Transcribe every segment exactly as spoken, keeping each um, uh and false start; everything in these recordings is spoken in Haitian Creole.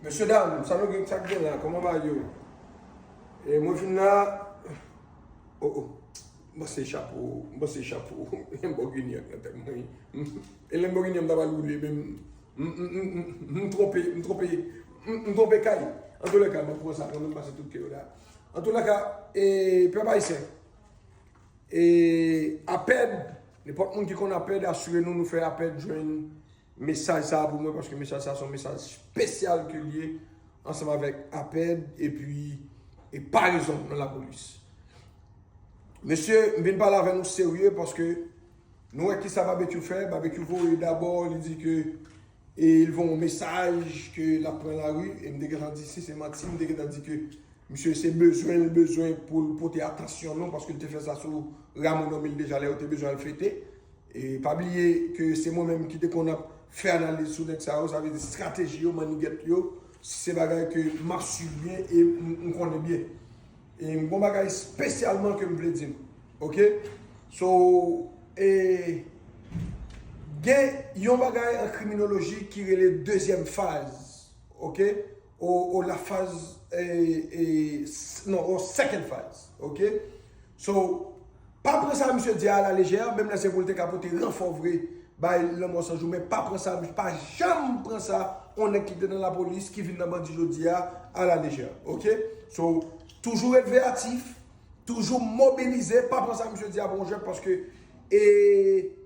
Mesye dam, sa nou gen, sa k gen la? Kòman bagay yo? E mwen vin la. Oh, oh. M panse chapo, m panse chapo Lamborghini an nan tèt mwen. E Lamborghini an m ta pral woule, men m, m, m, m, m, m twonpe, m twonpe, m, m twonpe kay. Antoulèka, mwen pran sa kanmenm, pase tout kè yo la. Antoulèka, e, pèp ayisyen, e, Apèd, nenpòt moun ki konn Apèd, asire nou, nou fè Apèd jwenn mesaj sa a pou mwen, paske mesaj sa a se yon mesaj espesyal ke l ye ansanm avèk Apèd epi e parezon nan lapolis. Mesye, m vin pale avè nou serye paske nou wè kisa Babekyou fè. Babekyou voye dabò, li di ke e il voye yon mesaj ke l ap pran lari, e m te gentan di si se manti, m te gentan di ke misye se bezwen l bezwen pou l pote atansyon nou, paske l te fè sa sou Rameau Normil deja lè yo te bezwen al fete. E pa bliye ke se mwen menm ki te konn ap fè analiz sou nèg sa yo, sa vle di estrateji yo, mannigèt yo, se bagay ke m ap swiv byen e m, m konnen byen. E m gon bagay espesyalman ke m vle di nou. Oke? So, e, gen yon bagay an kriminoloji ki rele dezyèm faz. Oke? Ou, ou la phase, e, e, s- non, ou second phase, oke? So, pa pran sa misye di a la lejè, menm lè se pou l te ka pote ranfò vre bay Lanmò San Jou, men pa pran sa, pa janm pran sa, yon nèg ki te nan lapolis, ki vin nan bandi jodi a, a la lejè, oke? So, toujou ret veyatif, toujou mobilize, pa pran sa misye di a pou yon jwèt, paske, e,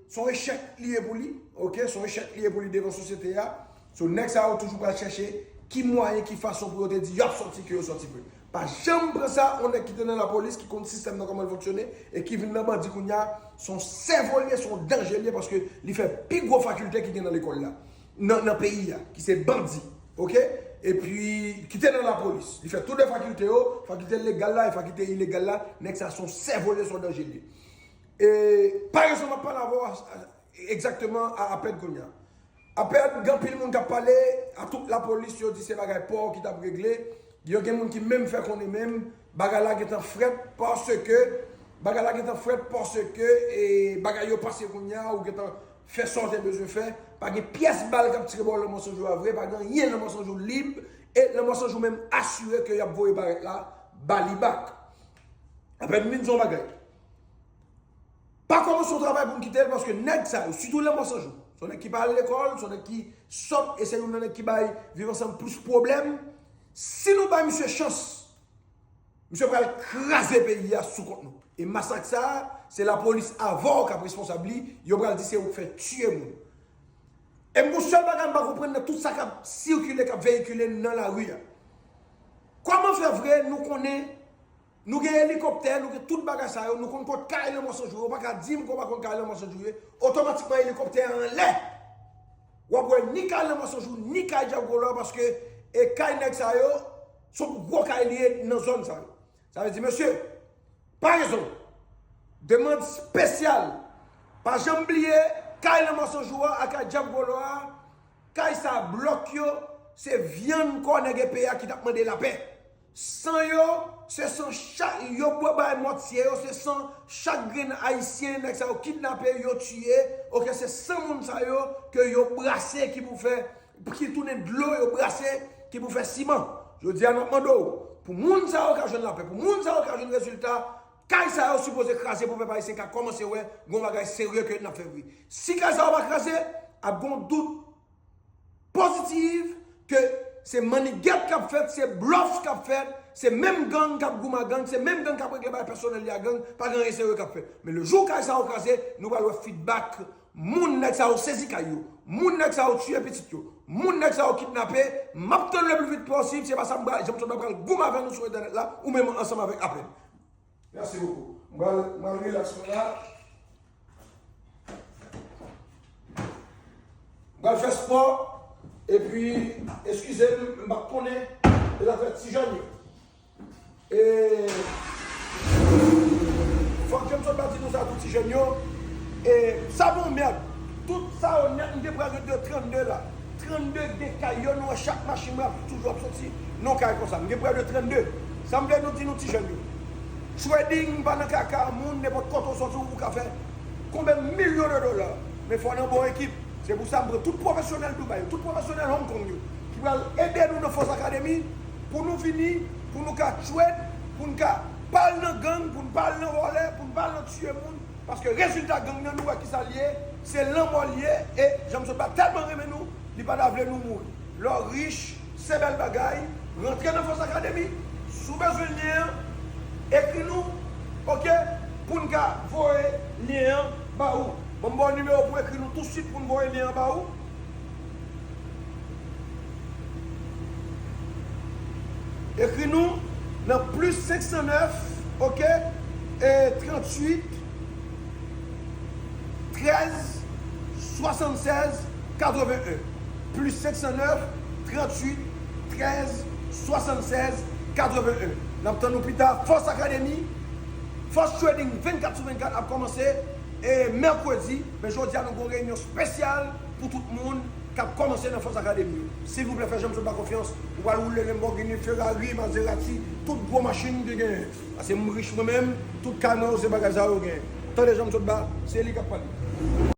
se yon echèk li ye pou li, oke? Se yon echèk li ye pou li devan sosyete a. So, nèg sa yo toujou pral chèche ki mwayen, ki fason pou yo te di y ap sòti, ke yo sòti vre. Pa janm pran sa, yon nèg ki te nan lapolis, ki konn sistèm nan kòman l fonksyone, e ki vin nan bandi kounye a, se yon sèvo l ye, se yon danje l ye, paske li fè pi gwo fakilte ki gen nan lekòl la, nan, nan peyi a, ki se bandi, oke? Epi, ki te nan lapolis. Li fè tou de fakilte yo, fakilte legal la e fakilte ilegal la, nèg sa se yon sèvo l ye, se yon danje l ye. E, parezon m ap pale avè w a, egzakteman a, Apèd kounye a. Apèd, gen anpil moun k ap pale, a tout lapolis, yo di se bagay pa w ki t ap regle. Yo gen moun ki menm fè konnen menm, bagay la gentan frèt, paske, bagay la gentan frèt, paske, e, bagay yo pase kounye a, ou gentan fè sa w te bezwen fè. Pa gen pyès bal k ap tire bò Lanmò San Jou a vre, pa gen anyen, Lanmò San Jou lib, e Lanmò San Jou menm asire ke y ap voye barèt la ba li bak. Apèd m vin di w yon bagay. Pa kòmanse yon travay pou m kite l, paske nèg sa yo, sitou Lanmò San Jou, se yon nèg ki pa al lekòl, se yon nèg ki sòt, e se youn nan nèg ki bay Viv Ansanm plis pwoblèm. Si nou bay misye chans, misye pral kraze peyi a sou kont nou. E masak sa a, se lapolis avè w k ap responsab li, yo pral di se ou k fè tiye moun. E m gon sèl bagay m pa konprann nan tout sa k ap sikile, k ap veyikile nan lari a. Kòman fè vre nou konnen Nou gen elikoptè, nou gen tout bagay sa yo, nou konn kot kay Lanmò San Jou ye, ou pa ka di m ke w pa konn kay Lanmò San Jou ye, otomatikman elikoptè a anlè. W ap wè ni kay Lanmò San Jou, ni kay Djab Gwo Lwa, paske e kay nèg sa yo, se yon gwo kay li ye nan zòn sa yo. Sa vle di, mesye, parezon, demann espesyal, pa janm bliye, kay Lanmò San Jou a ak kay Djab Gwo Lwa a, kay sa blòk yo, se vyann kò nèg epe a ki t ap mande lapè. San yo, se san chak, yo bwè bay mòtye yo, se san chak grenn ayisyen, nèg sa yo kidnape, yo tiye, oke, se san moun sa yo ke yo brase ki pou fè, ki tounen dlo, yo brase, ki pou fè siman. Jodi a, n ap mande w, pou moun sa yo ka jwenn lapè, pou moun sa yo ka jwenn rezilta, kay sa yo sipoze kraze pou pèp ayisyen ka kòmanse wè gon bagay serye ke n ap fè vre. Si kay sa yo pa kraze, ap gon dout pozitiv ke se mannigèt k ap fèt, se blòf k ap fèt, se menm gang k ap goumen ak gang, se menm gang k ap regle bagay pèsonèl li ak gang, pa gen anyen serye k ap fèt. Men lejou kay sa yo kraze, nou pral wè fidbak moun nèg sa yo sezi kay yo, moun nèg sa yo tiye pitit yo, moun nèg sa yo kidnape, m ap tann le pli vit posib, se pa sa m pral, Jean Claude pral goumen avè nou sou entènèt la, ou menm ansanm avèk Apèd. Merci beaucoup. M pral, m pral relax mwen la. M pral fè spò, epi, eskize m, m pa konnen, e zafè ti jèn yo. E, fòk ke m sot pa di nou sa tou ti jèn yo, e, sa bon mèd, tout sa yo nèt, m te pral yo de trannde la. Trannde gen kay yo, nou wè chak machin mwen ap toujou ap soti nan kay konsa. M gen prè de trannde. Sa m vle nou di nou ti jèn yo. Trading pa nan kaka moun, nenpòt kote w soti ou ka fè konbyen milyon de dola. Men fò w nan bon ekip. Se pou sa m pran tout pwofesyonèl Dubai yo, tout pwofesyonèl Hong Kong yo, ki pral ede nou nan Force Academy pou nou vini, pou nou ka trade, pou n ka pa al nan gang, pou n pa al nan vòlè, pou n pa al nan tiye moun. Paske rezilta gang nan, nou wè kisa l ye, se lanmò l ye, e Jean Michel Obama tèlman renmen nou, li pa ta vle nou mouri. Lè w rich, se bèl bagay, rantre nan Force Academy, si w bezwen lyen an, ekri nou, oke, pou n ka voye lyen an ba ou. Ban m ba w nimewo pou ekri nou tousuit pou n voye lyen an ba ou. Ekri nou nan plis senk san nèf, oke, e tranntuit, trèz, swasannsèz, katreven en. Plis senk san nèf, tranntuit, trèz, swasannsèz, katreven en. N ap tann nou pita. Force Academy, Force Trading vennkat sou vennkat ap kòmanse, e mèkredi, men jodi a nou gen yon reyinyon espesyal pou tout moun k ap kòmanse nan Force Academy yo. Silvouplè, fè Jean Michel Obama konfyans. Ou pral woule Lamborghini, Ferrari, Maserati, tout gwo machin ki genyen. Paske m rich mwen menm, tout kay mwen yo se bagay sa yo genyen. Tande Jean Michel Obama, se li k ap pale.